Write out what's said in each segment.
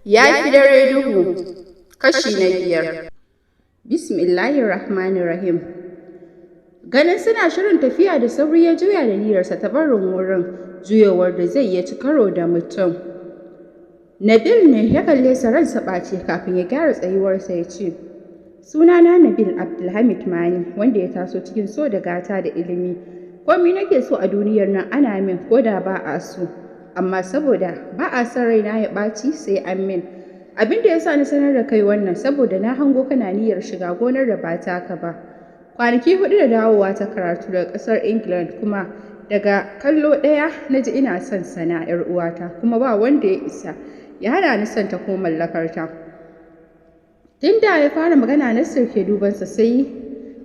Ya fi dare duhu, kashi na 5. Bismillahirrahmanirrahim. Ganin suna shirin tafiya, da sauri ya juya da niyyarsa ta barin wurin, juyowar da zai iya ci karo da mutum. Nabil ne. Ya kalle sa ransa ɓace kafin ya gyara tsayuwarsa ya ce, "Sunana Nabil Abdulhamid Mani, wanda ya taso cikin so da gata da ilimi. Komi nake so a duniyar nan ana min, ko da ba a so. Amma saboda ba a son raina ya ɓaci, sai an min. Abin da ya sa na sanar da kai wannan, saboda na hango kana niyyar shiga gonar da ba taka ba. Kwanaki 4 da dawowa ta karatu daga ƙasar England, kuma daga kallo ɗaya na ji ina son Sana 'yar uwata, kuma ba wanda ya isa ya hana ni son ta ko mallakarta." Tun da ya fara magana Nasir ke dubansa, sai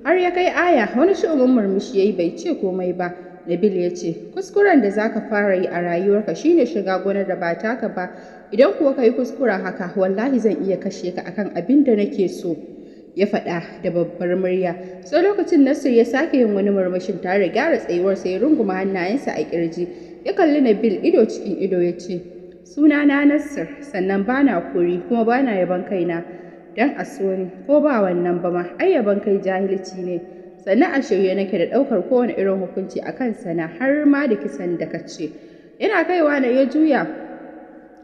har ya kai aya, wani shu'umin murmushi ya yi, bai ce komai ba. Nabil ya ce, "Kuskuren da zaka fara yi a rayuwarka shine shiga gonar da ba taka ba. Idan kuwa ka yi kuskuren haka, wallahi zan iya kashe ka akan abin da nake so." Ya faɗa da babbar murya. Sai lokacin Nasir ya sake yin wani murmushin tare da gyara tsayuwarsa, ya runguma hannayensa a kirji. Ya kalli Nabil ido cikin ido ya ce, "Sunana Nasir, sannan bana kuri kuma bana yaban kaina dan a so ni. Ko ba wannan ba ma, ai yaban kai jahilci ne. Sannan a shirye nake da ɗaukar kowane irin hukunci a kan Sana, har ma da kisan da ka ce." Yana kaiwa na ya juya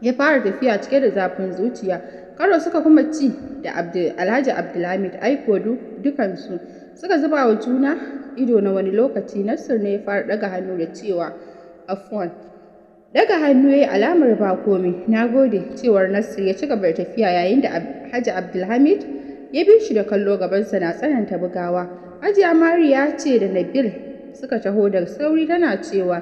ya fara tafiya cike da zafin zuciya. Karo suka kuma ci da Alhaji Abdulhamid. Aiko dukansu suka zuba wa juna ido na wani lokaci. Nasir ne ya fara ɗaga hannu da cewa, "Afwan." Daga hannu ya yi alamar ba komai. "Na gode," cewar Nasir, ya ci gaba da tafiya yayin da Alhaji Abdulhamid ya bi shi da kallo, gabansa na tsananta bugawa. Hajiya Mariya ce da Nabil suka taho da sauri, tana cewa,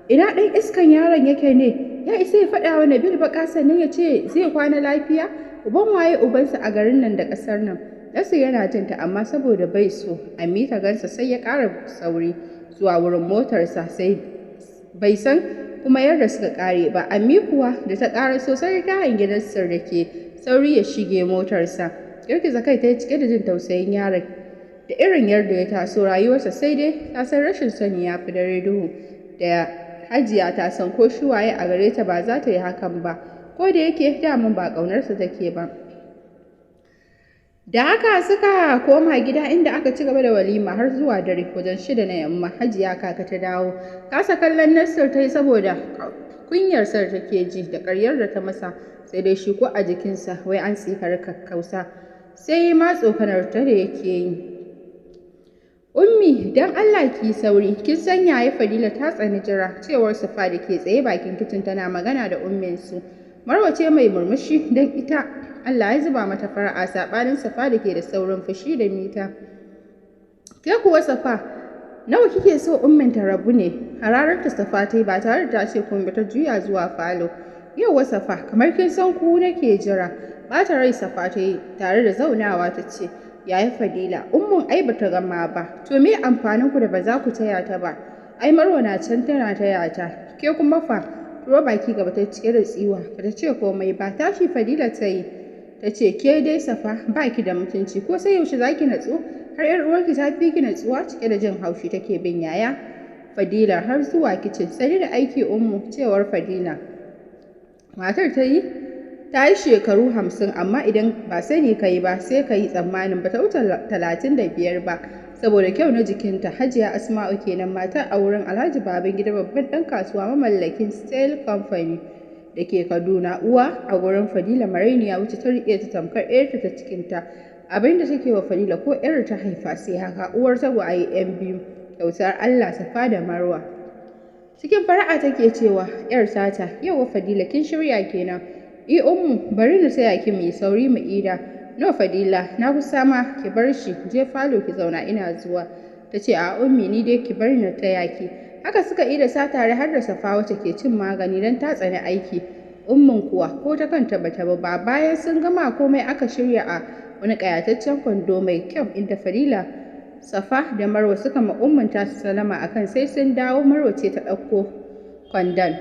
"Ina ɗan iskan yaron yake ne? Ya isa ya faɗa wa Nabil baƙa sannan ya ce zai kwana lafiya? Uban waye ubansa a garin nan da ƙasar nan?" Nasir yana jin ta, amma saboda bai so Ammi ta gansa sai ya ƙara sauri zuwa wurin motarsa, sai bai san kuma yadda suka ƙare ba. Ammi kuwa da ta ƙara sosai ta hangi Nasir da ke sauri ya shige motarsa. Girgiza kai ta yi cike da jin tausayin yaron da irin yadda ya taso rayuwarsa, sai dai ta san rashin sani ya fi dare duhu. Da Hajiya ta san ko shi waye a gare ta, ba za ta yi hakan ba, ko da yake daman ba ƙaunarsa take ba. Da haka suka koma gida, inda aka ci gaba da walima har zuwa dare wajen 6 na yamma Hajiya Kaka ta dawo. Kasa kallon Nasir ta yi saboda kunyarsa da take ji da ƙaryar da ta masa, sai dai shi ko a jikinsa, wai an tsikari kakkausa, sai ma tsokanar ta da yake yi. "Ummi, don Allah ki sauri, kin san yaya Fadila ta tsani jira," cewar Safa da ke tsaye bakin kicin tana magana da umminsu. Marwa ce mai murmushi, don ita Allah ya zuba mata fara'a, saɓanin Safa da ke da saurin fushi da mita. "Ke kuwa Safa, nawa kike so ummin ta rabu ne?" Hararta Safa ta yi ba tare da ta ce komai ba, ta juya zuwa falo. "Yauwa Safa, kamar kin san ku nake jira." Bata rai Safa ta yi tare da zaunawa ta ce, "Yaya Fadila, ummun ai bata gama ba. To me amfanin ku da ba za ku taya ta ba? Ai Marwa na can tana taya ta. Ke kuma fa?" Turo baki gaba ta cike da tsiwa, bata ce komai ba. Tashi Fadila ta yi ta ce, "Ke dai Safa, ba ki da mutunci, ko sai yaushe za ki natsu? Har yar uwarki ta fi ki natsuwa." Cike da jin haushi take bin yaya Fadila har zuwa kicin. "Sani da aiki ummu," cewar Fadila. Matar ta yi shekaru 50, amma idan ba sani ka yi ba, sai ka yi tsammanin ba ta wuce 35 ba saboda kyau na jikinta. Hajiya Asma'u kenan, mata a wurin Alhaji Babangida, babban ɗan kasuwa mamallakin Steel Company da ke Kaduna, uwa a gurin Fadila marainiya, wacce ta riƙe ta tamkar ‘yarta ta cikinta. Abin da take wa Fadila, ko ‘yar ta haifa sai haka. Uwar tagwaye ‘yan biyu kyautar Allah, Safa da Marwa. Cikin fara'a take cewa ‘yar tata, "Yauwa Fadila, kin shirya kenan?" "I ummu, bari na taya ki mu yi sauri mu ida." "No Fadila, na kusa ma, ki bar shi, je falo ki zauna, ina zuwa." Ta ce, "A ummi, ni dai ki bari na taya ki." Haka suka ida sa tare har da Safa, wacce ke cin magani don ta tsani aiki. Ummin kuwa ko ta kanta bata ba. Bayan sun gama komai, aka shirya a wani ƙayataccen kwando mai kyau, inda Fadila, Safa da Marwa suka ma ummin tasu salama akan sai sun dawo. Marwa ce ta ɗauko kwandon.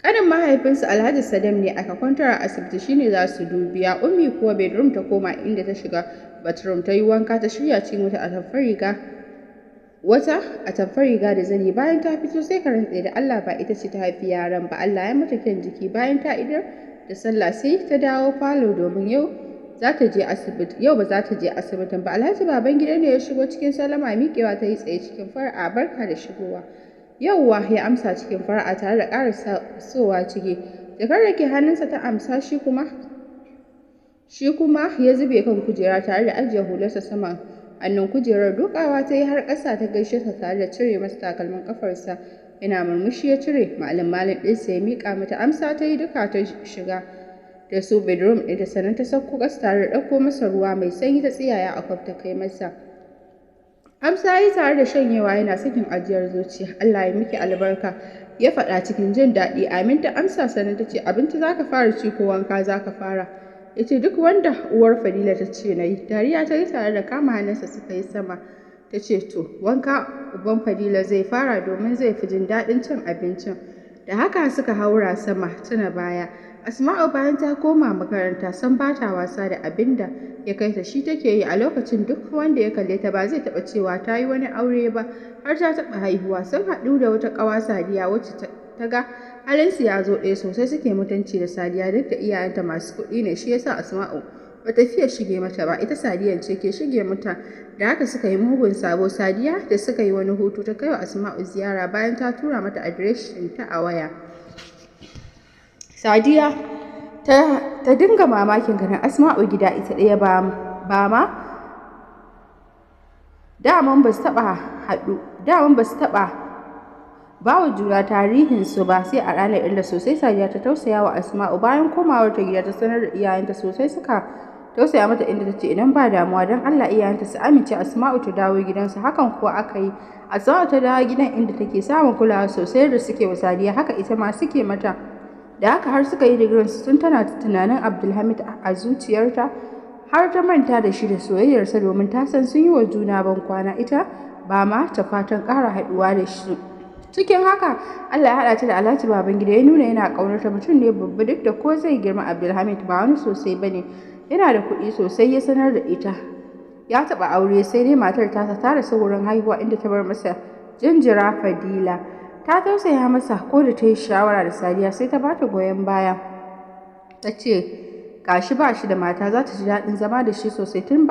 Ƙanin mahaifinsu Alhaji Sadam ne aka kwantar a asibiti, shine za su dubiya. Ummi kuwa bedroom ta koma, inda ta shiga bathroom ta yi wanka, ta shirya cikin wata atamfar riga da zani. Bayan ta fito, sai ka rantse da Allah ba ita ce ta haifi yaran ba, Allah ya mata kyan jiki. Bayan ta idar da sallah sai ta dawo falo domin yau za ta je asibiti, yau ba za ta je asibitin ba. Alhaji Babangida ne ya shigo cikin salama. Miƙewa ta yi tsaye cikin fara'a. "Barka da shigowa." "Yauwa," ya amsa cikin fara'a tare da ƙarasowa ciki. Jakar da ke hannunsa ta amsa, shi kuma ya zube kan kujera tare da ajiye hularsa saman hannun kujerar. Dukawa ta yi har ƙasa ta gaishe sa tare da cire masa takalmin ƙafarsa. Yana murmushi ya cire malin malin ɗinsa ya miƙa mata. Amsa ta yi duka ta shiga da su bedroom ɗinta, sannan ta sauko ƙasa tare da ɗauko masa ruwa mai sanyi, ta tsiyaya a kwaf ta kai masa. Amsa yi tare da shanyewa yana sakin ajiyar zuciya. "Allah ya miki albarka," ya faɗa cikin jin daɗi. "Amin," ta amsa, sannan ta ce, "Abinci za ka fara ci ko wanka za ka fara?" Ya ce, "Duk wanda uwar Fadila ta ce na yi." Dariya ta yi tare da kama hannunsa suka yi sama. Ta ce, "To, wanka uban Fadila zai fara domin zai fi jin daɗin cin abincin." Da haka suka haura sama. Tuna baya, Asma'u bayan ta koma makaranta san ba ta wasa da abin da ya kai ta shi take yi. A lokacin duk wanda ya kalle ta ba zai taɓa cewa ta yi wani aure ba har ta taɓa haihuwa. Sun haɗu da wata ƙawa Sadiya, wacce ta ga halinsu ya zo ɗaya sosai. Suke mutunci da Sadiya duk da iyayenta masu kuɗi ne, shi yasa Asma'u ba ta fiye shige mata ba, ita Sadiyan ce ke shige mata. Da haka suka yi mugun sabo. Sadiya da suka yi wani hutu ta kai wa Asma'u ziyara bayan ta tura mata adireshin ta a waya. Sadiya ta dinga mamakin ganin Asma'u gida ita ɗaya, ba ma daman ba su taɓa haɗu, daman ba su taɓa ba wa juna tarihinsu ba sai a ranar, inda sosai Sadiya ta tausaya wa Asma'u. Bayan komawar ta gida ta sanar da iyayenta, sosai suka tausaya mata, inda ta ce idan ba damuwa don Allah iyayenta su amince Asma'u ta dawo gidansu. Hakan kuwa aka yi. Asma'u ta dawo gidan, inda take samun kulawa sosai. Da suke wa Sadiya haka ita ma suke mata. Da haka har suka yi digirin su. Tun tana tunanin Abdulhamid a zuciyarta har ta manta da shi da soyayyarsa, domin ta san sun yi wa juna ban kwana, ita ba ma ta fatan ƙara haɗuwa da shi. Cikin haka Allah ya haɗa ta da Alhaji Babangida. Ya nuna yana ƙaunarta. Mutum ne babba, duk da ko zai girma Abdulhamid ba wani sosai ba ne. Yana da kuɗi sosai. Ya sanar da ita ya taɓa aure, sai dai matar tasa ta rasu wurin haihuwa, inda ta bar masa jinjira Fadila. Ta tausaya masa. Ko da ta yi shawara da Sadiya, sai ta bata goyon baya, ta ce gashi ba shi da mata, za ta ji daɗin zama da shi sosai. Tun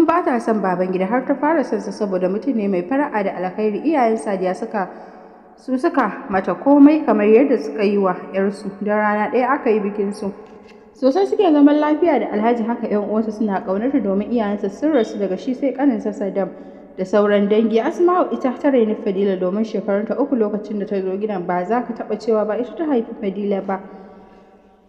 ba ta son Babangida har ta fara son sa, saboda mutum ne mai fara'a da alkhairi. Iyayen Sadiya suka mata komai kamar yadda suka yi wa 'yarsu, don rana ɗaya aka yi bikin su. Sosai suke zaman lafiya da Alhaji, haka 'yan uwansa suna ƙaunarta domin iyayensa sun rasu, daga shi sai ƙaninsa Saddam da sauran dangi. Asma'u ita ta raini Fadila domin shekarunta 3 lokacin da ta zo gidan. Ba za ka taɓa cewa ba ita ta haifi Fadila ba.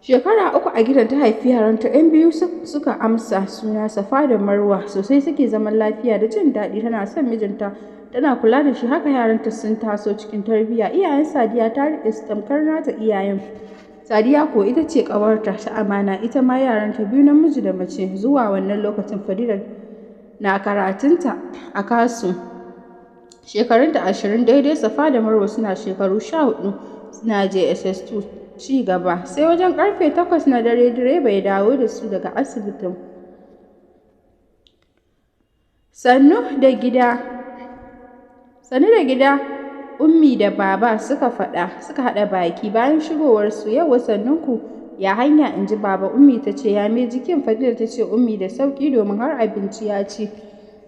Shekara 3 a gidan ta haifi yaranta 'yan biyu, suka amsa suna Safa da Marwa. Sosai suke zaman lafiya da jin daɗi. Tana son mijinta, tana kula da shi, haka yaranta sun taso cikin tarbiyya. Iyayen Sadiya ta riƙe su tamkar nata iyayen. Sadiya ko ita ce ƙawarta ta amana. Ita ma yaranta biyu, namiji da mace. Zuwa wannan lokacin Fadila na karatunta a KASU, shekarunta 20 daidai. Safa da Marwa suna shekaru 14, suna JSS2 ci gaba. Sai wajen karfe 8 na dare direba ya dawo da su daga asibitin. "Sannu da gida, sannu da gida, Ummi da Baba," suka faɗa, suka haɗa baki bayan shigowarsu. "Yauwa, sannunku, ya hanya?" in ji Baba. Ummi ta ce, "Ya mai jikin?" Fadila ta ce, "Ummi, da sauƙi, domin har abinci ya ci."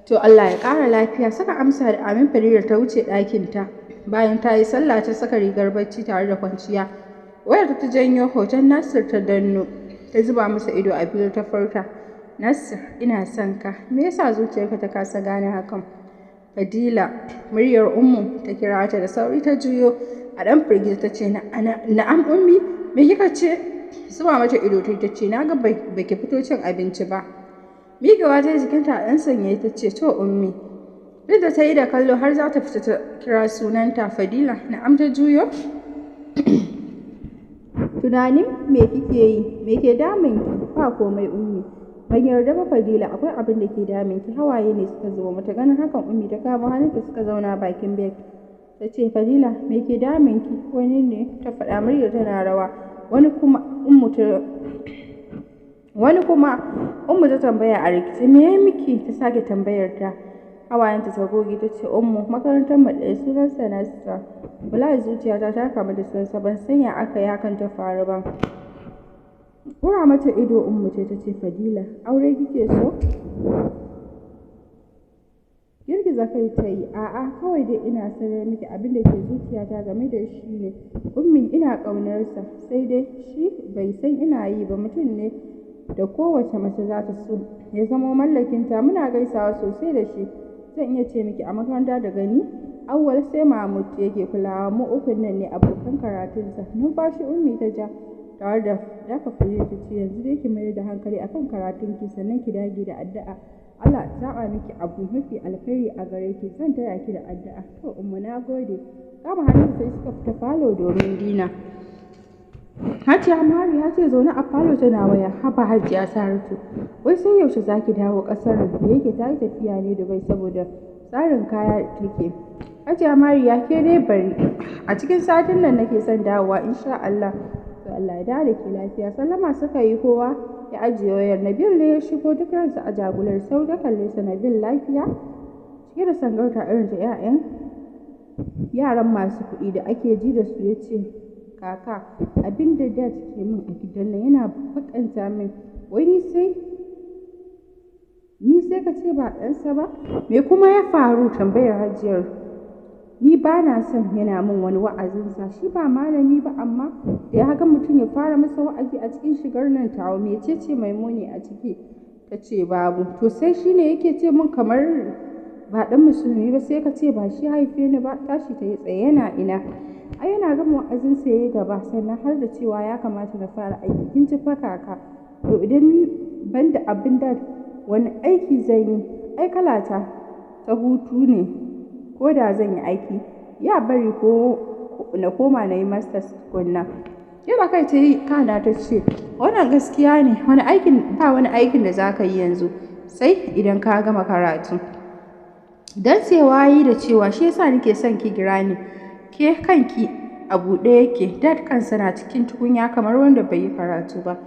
"To, Allah ya ƙara lafiya," suka amsa da amin. Fadila ta wuce ɗakinta bayan ta yi sallah, ta saka rigar bacci tare da kwanciya. Wayarta ta janyo, hoton Nasir ta danno, ta zuba masa ido. A fili ta furta, "Nasir, ina son ka. Me yasa zuciyarka ta kasa gane hakan?" "Fadila!" Muryar Ummu ta kira ta. Da sauri ta juyo a ɗan firgita, ta ce, "Na'am Ummi, me kika ce?" Zuba mata ido ta ce, "Na ga baki fito cin abinci ba." Miƙewa ta, jikinta a ɗan sanyaye, ta ce, "To Ummi." Duk da ta yi da kallo har za ta fita ta kira sunanta. "Fadila!" "Na'am." Ta juyo. "Tunanin me kike yi? Me ke damun ki?" "Ba komai Ummi." "Ban yarda ba Fadila, akwai abin da ke damun ki." Hawaye ne suka zubo mata. Ganin hakan, Ummi ta kamo hannunta suka zauna bakin bed. Ta ce, "Fadila, me ke damun ki?" "Wani ne," ta faɗa muryar tana rawa. "Wani kuma?" Ummu ta tambaya a rikice. "Me ya miki?" ta sake tambayar ta. Hawayenta ta goge ta ce, "Ummu, makarantar mu ɗaya, sunansa Nasir. Wallahi zuciyata ta kamu da sonsa, ban san ya aka yi hakan ta faru ba." Ƙura mata ido Ummu ce ta ce, "Fadila, aure kike so?" Girgiza kai ta yi, "A'a, kawai dai ina sanar miki abin da ke zuciyata game da shi ne. Ummi, ina ƙaunarsa, sai dai shi bai san ina yi ba. Mutum ne da kowace mace za ta so ya zamo mallakinta. Muna gaisawa sosai da shi. Zan iya ce miki a makaranta daga ni, Auwal, sai Mahmud yake kulawa. Mu ukun nan ne abokan karatunsa." Numfashi Ummi ta ja tare da dafa Fadila ta ce, "Yanzu dai ki mayar da hankali akan karatunki, sannan ki dage da addu'a. Allah zaɓa miki abu mafi alkhairi a gare ki. Zan taya ki da addu'a." "To Ummu, na gode." Kama hannun sai suka fita falo domin dinner. Hajiya Mariya ce zaune a falo tana waya. "Haba Hajiya Saratu, wai sai yaushe za ki dawo ƙasar nan?" Da yake ta yi tafiya ne Dubai saboda tsarin kaya take. "Hajiya Mariya, ke dai bari, a cikin satin nan nake son dawowa, insha Allah." "To, Allah ya dawo da ke lafiya." Sallama suka yi, kowa ya ajiye wayar. Nabil ne ya shigo, duk ransa a jagular. Sau ta kalle sa. "Nabil, lafiya?" Cike da sangarta irin ta 'ya'yan yaran masu kuɗi da ake ji da su, ya ce, "Kaka, abin da Dad ke min a gidan nan yana bakanta min. Wai ni sai ka ce ba ɗansa ba." "Me kuma ya faru?" Tambayar Hajiyar. "Ni ba na son yana min wani wa'azinsa. Shi ba malami ba, amma da ya ga mutum ya fara masa wa'azi a cikin shigar nan tawa, mecece mai muni a ciki?" Ta ce, "Babu." "To sai shi ne yake ce min kamar ba ɗan musulmi ba, sai ka ce ba shi haife ni ba." Tashi ta yi tsaye. "Yana ina?" "Ai yana gama wa'azinsa ya yi gaba, sannan har da cewa ya kamata na fara aiki. Kin ji fa, kaka? To idan ban da abin da wani aiki zan yi? Ai kalata ta hutu ne. Ko da zan yi aiki, ya bari ko na koma na yi masters tukunna." Yana kai ta yi kana ta ce, "Wannan gaskiya ne. Wani aikin? Ba wani aikin da za ka yi yanzu sai idan ka gama karatu." Dan cewa yi da cewa, "Shi yasa nake son ki, Granny. Ke kanki a buɗe yake. Dad kansa na cikin tukunya kamar wanda bai yi karatu ba."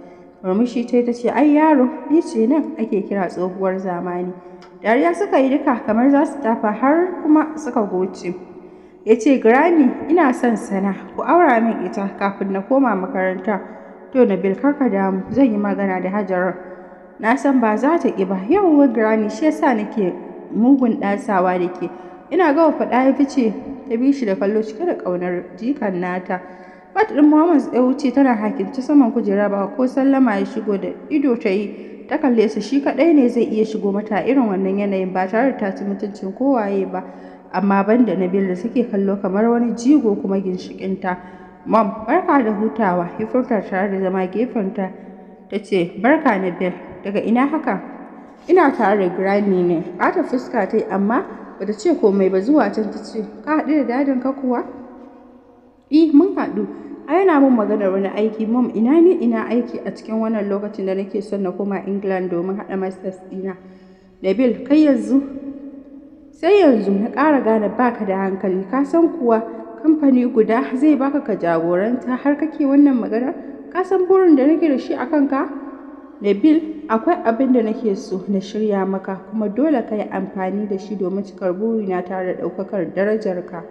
Murmushi ta ta ce, "Ai yaro, ni ce nan ake kira tsohuwar zamani." Dariya suka yi duka kamar za su tafa, har kuma suka goce. Ya ce, "Granny, ina son Sana. Ku aura min ita kafin na koma makaranta." "To Nabil, kar ka damu, zan yi magana da Hajara. Na san ba za ta ƙi ba." "Yauwa Granny, shi yasa nake mugun ɗasawa da ke." Ina gama faɗa ya fice. Ta bi shi da kallo cike da ƙaunar jikan nata. Part ɗin Muhammad ya wuce tana hakimce saman kujera, ba ko sallama ya shigo da ido ta yi ta kalle sa. Shi kaɗai ne zai iya shigo mata a irin wannan yanayin ba tare da ta ci mutuncin kowaye ba, amma banda Nabil da take kallo kamar wani jigo kuma ginshiƙinta. "Mom, barka da hutawa," ya furta tare da zama gefenta. Ta ce, "Barka Nabil, daga ina haka?" "Ina tare da Granny ne." Ɓata fuska ta yi, amma bata ce komai ba. Zuwa can ta ce, "Ka haɗu da dadin ka kuwa?" "I, mun haɗu. Ai yana min maganar wani aiki. Mom, ina ni ina aiki a cikin wannan lokacin da nake son na koma England domin haɗa masters ɗina? Nabil, kai yanzu sai yanzu na ƙara gane baka da hankali. Ka san kuwa kamfani guda zai baka ka jagoranta har kake wannan maganar? Ka san burin da nake da shi a kanka? Nabil, akwai abin da nake so na shirya maka, kuma dole ka yi amfani da shi domin cikar burina tare da ɗaukakar darajarka."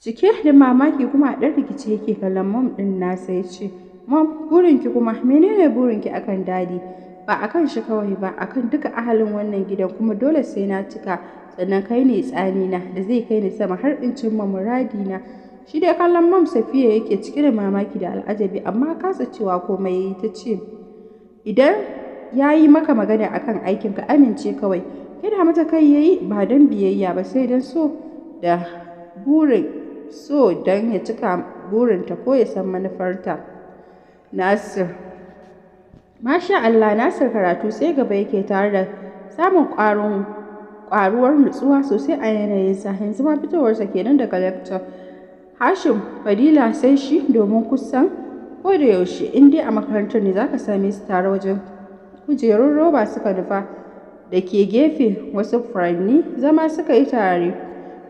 Cike da mamaki kuma a ɗan rikice yake kallon mom ɗin nasa, ya ce, "Mom, burinki kuma? Menene burinki akan Daddy?" "Ba akan shi kawai ba, akan duka ahalin wannan gidan, kuma dole sai na cika. Sannan kai ne tsanina da zai kai ni sama har in cimma muradina." Shi dai kallon Mom Safiya yake cike da mamaki da al'ajabi, amma kasa cewa komai yayi. Ta ce, "Idan ya yi maka magana akan aikin, ka amince kawai." Yana mata kai yayi, ba don biyayya ba, sai don so da burin so don ya cika burinta ko ya san manufarta. Nasir. Masha Allah, Nasir karatu sai gaba yake tare da samun ƙwarin ƙwaruwar nutsuwa sosai a yanayinsa. Yanzu ma fitowarsa kenan daga lecture. Hashim, Fadila, sai shi, domin kusan ko da yaushe in dai a makarantar ne zaka same su tare. Wajen kujerun roba suka nufa da ke gefe wasu furanni, zama suka yi tare.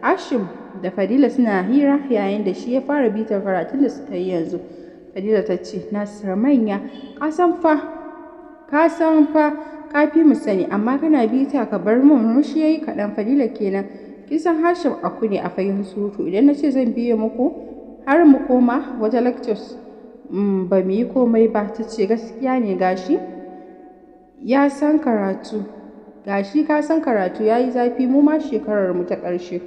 Hashim da Fadila suna hira yayin da shi ya fara bitar karatun da suka yi yanzu. Fadila ta ce, "Nasir manya, ka san fa ka fi mu sani, amma kana bita ka bar mu." Murmushi ya yi kaɗan. "Fadila kenan. Kin san Hashim aku ne a fagen surutu. Idan na ce zan biye muku har mu koma wata lectures Ba mu yi komai ba. Ta ce, gaskiya ne, gashi ya san karatu, gashi ka san karatu ya yi zafi, mu ma shekarar mu ta ƙarshe.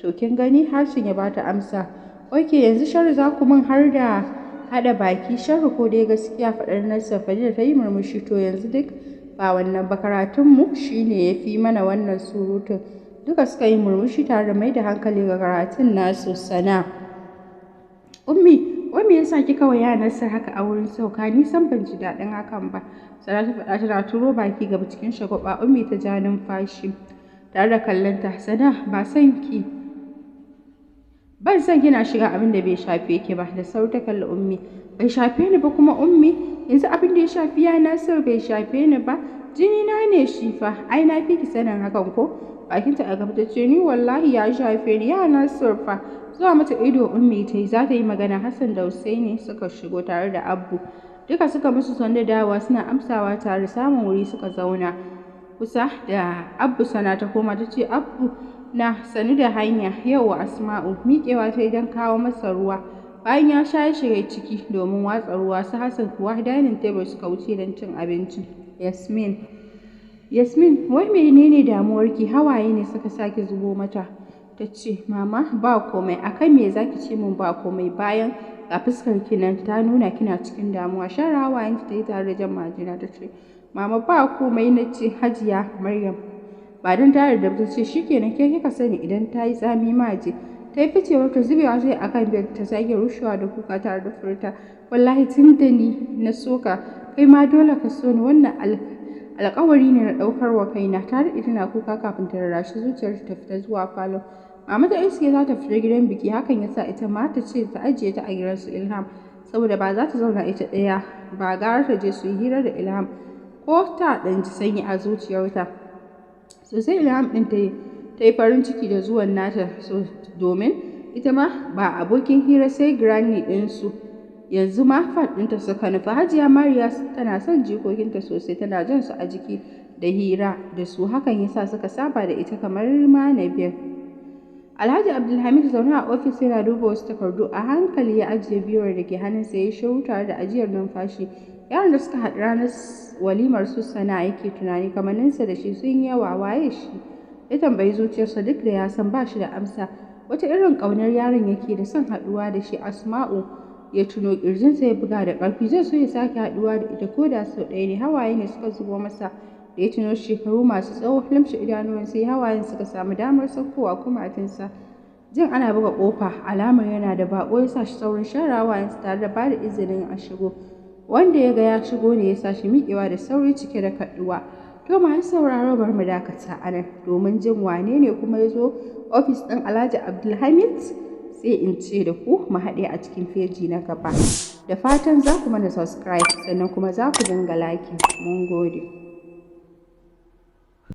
To kin gani, Hashin ya bata amsa. Ok, yanzu sharri za ku min har da haɗa baki, sharri ko dai gaskiya, faɗar Nasser. Fadila ta yi murmushi. To yanzu duk ba wannan ba, karatunmu shine ya fi mana wannan surutun. Duka suka yi murmushi tare da mai da hankali ga karatun nasu. Sana. Ummi, wai me yasa kika wa ya Nasir haka a wurin sauka? Ni san ban ji daɗin hakan ba. Sana ta faɗa tana turo baki gaba cikin shagwaɓa. Ummi ta ja numfashi tare da kallonta. Sana, ba son ki, ban son kina shiga abin da bai shafe ki ba. Da sauri ta kalli Ummi. Bai shafe ni ba kuma, Ummi? Yanzu abin da ya shafi ya Nasir bai shafe ni ba? Jini na ne shi fa, ai na fi ki sanin hakan ko? Bakinta a gaba ta ce, ni wallahi ya shafe ni, ya Nasir fa. Zuwa mata ido Ummi ta yi za ta yi magana, Hassan da Husaini suka shigo tare da Abu. Duka suka musu sannu dawowa, suna amsawa tare da samun wuri suka zauna kusa da Abu. Sana ta koma ta ce, Abu na, sanu da hanya. Yauwa Asma'u. Miƙewa ta don kawo masa ruwa. Bayan ya sha, ya shiga ciki domin watsa ruwa. Su Hassan kuwa dining table suka wuce don cin abinci. Yasmin, Yasmin, wai menene damuwarki? Hawaye ne suka sake zubo mata. Ta ce, Mama, ba komai. Akan me zaki ce min ba komai bayan ga fuskar ki nan ta nuna kina cikin damuwa? Share hawayenta ta yi tare da jan majina ta ce, Mama, ba komai na ce. Hajiya Maryam ba don ta yarda ta ce, shikenan, ke kika sani, idan ta yi tsami ma je. Ta yi ficewar ta. Zubewa sai akan bed ta sake rushewa da kuka tare da furta, wallahi tun da ni na soka, kai ma dole ka so ni, wannan alƙawari ne na ɗaukar wa kaina. Ta daɗe tana kuka kafin ta rarrashi zuciyarta ta fita zuwa falo. Mama ta iske za ta fita gidan biki, hakan ya sa ita ma ta ce ta ajiye ta a gidan su Ilham, saboda ba za ta zauna ita ɗaya ba, gara ta je su yi hira da Ilham ko ta ɗan ji sanyi a zuciyarta. Sosai Ilham ɗin ta yi farin ciki da zuwan nata, domin ita ma ba abokin hira sai granny ɗinsu. Yanzu ma fat ɗinta suka nufa. Hajiya Mariya tana son jikokinta sosai, tana jan su a jiki da hira da su, hakan yasa suka saba da ita kamar ma Nabil. Alhaji Abdulhamid zaune a ofis yana duba wasu takardu. A hankali ya ajiye biyar da ke hannunsa, ya yi shiru tare da ajiyar numfashi. Yaron da suka haɗu ranar walimar su Sana yake tunani, kamanninsa da shi sun yi yawa. Waye shi? Ya tambayi zuciyarsa, duk da ya san ba shi da amsa. Wata irin ƙaunar yaron yake da son haɗuwa da shi. Asma'u ya tuno, ƙirjinsa ya buga da ƙarfi. Zai so ya sake haɗuwa da ita ko da sau ɗaya ne. Hawaye ne suka zubo masa da ya tuno shekaru masu tsawo. Limshe idanuwan sai hawayen suka samu damar saukowa kumatunsa. Jin ana buga ƙofa alamar yana da baƙo ya sa shi saurin share hawayensa tare da bada izinin a shigo. Wanda ya ga ya shigo ne ya sa shi miƙewa da sauri cike da kaɗuwa. To masu sauraro, bari mu dakata a nan domin jin wane ne kuma ya zo ofis ɗin Alhaji Abdulhamid. Sai in ce da ku mu haɗe a cikin feji na gaba. Da fatan za ku mana subscribe, sannan kuma za ku dinga liking. Mun gode.